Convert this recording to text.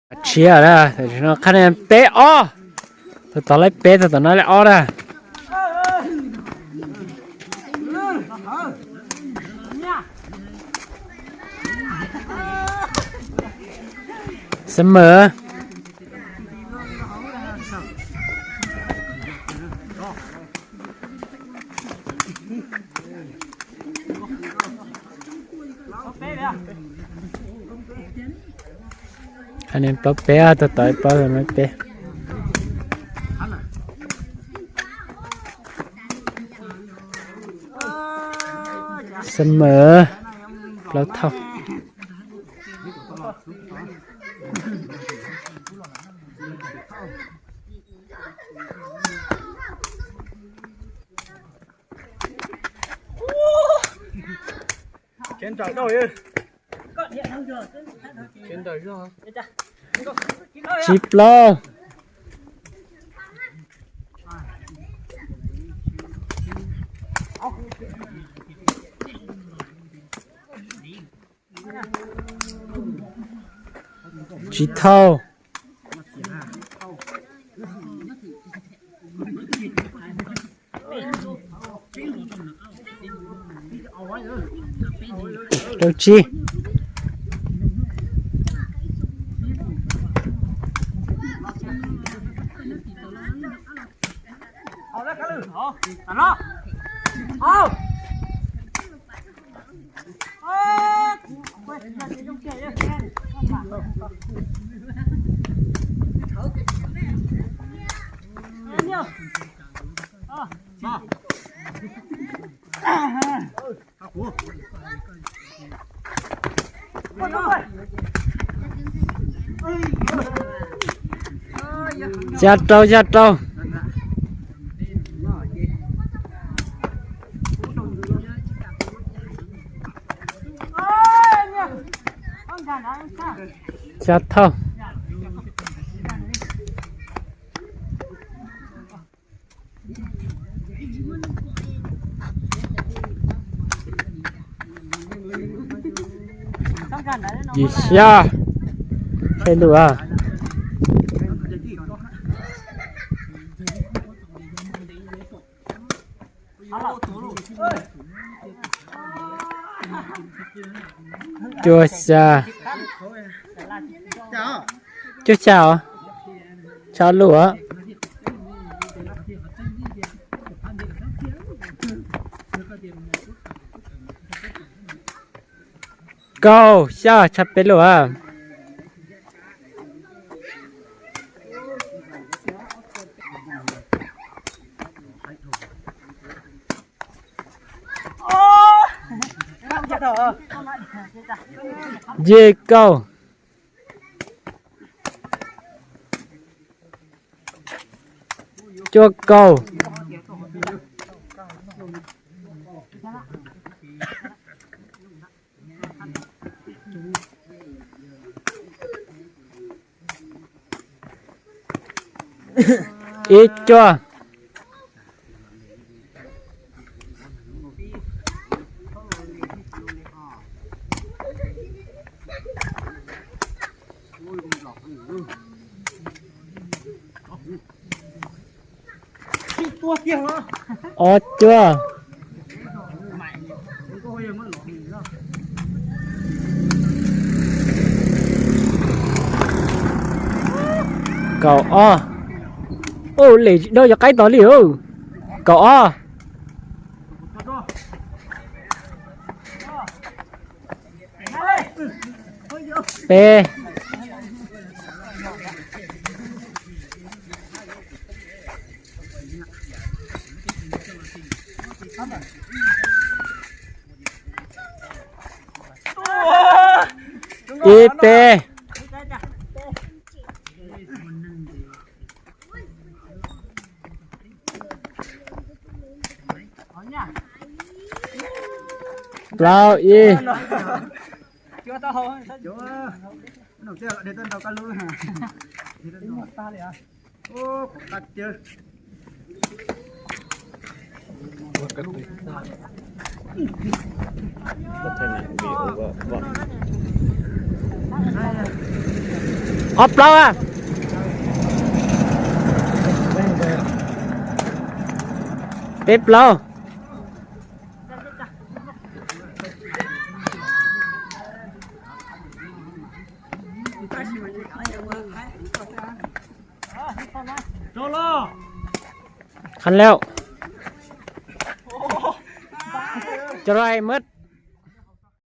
Tshiab na, tam sim no qhab ne peb ob, tau tom lej peb, tau tom no lej ob na. Xab mawm. Qhab ne plaub peb, tau tom plaub peb. Xab mawm, plaub thauj. Tsib plaub. Tsib thauj. Rau tsib. Xya rau, xya rau. Xya thauj. Yim xya. Tshaib lug a. Cuaj xya. Cuaj xya os. Tshaib lug os. Kaum xya, tshaib peb lug a. Yim kaum. Cuaj kaum. Ib cuaj. Ob cuaj. Kaum ob. Ua li tsis dab yog qaib tod li. Kaum ob. Peb. Ib peb. Plaub ib. Ob plaub a. Peb plaub. Khan lawm. Coj rau mab.